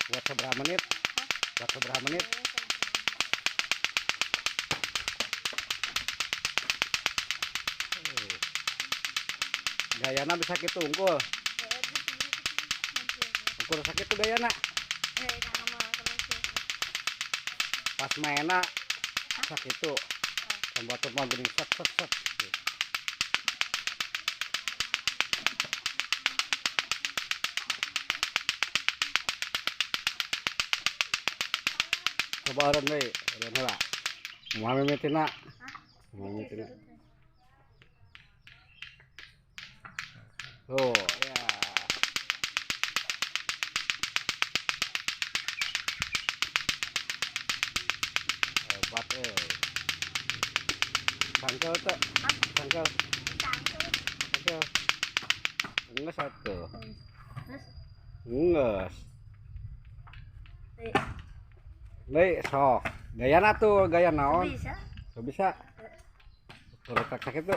Buat seberapa menit? Buat seberapa menit? Gayana bisa gitu unggul. Ukur sakit tuh gayana. Pas mainnya sakit tuh. Pembatur mah gini set set set. Coba eureun deui, eureun heula. Moal mimitina. Moal mimitina. Tuh, ya. Hebat euy. Sangkel teh. Sangkel. Sangkel. Geus atuh. Terus? Geus. Deui sok. Gayana tuh, gaya naon? Bisa. Teu bisa. Ukur tak sakitu.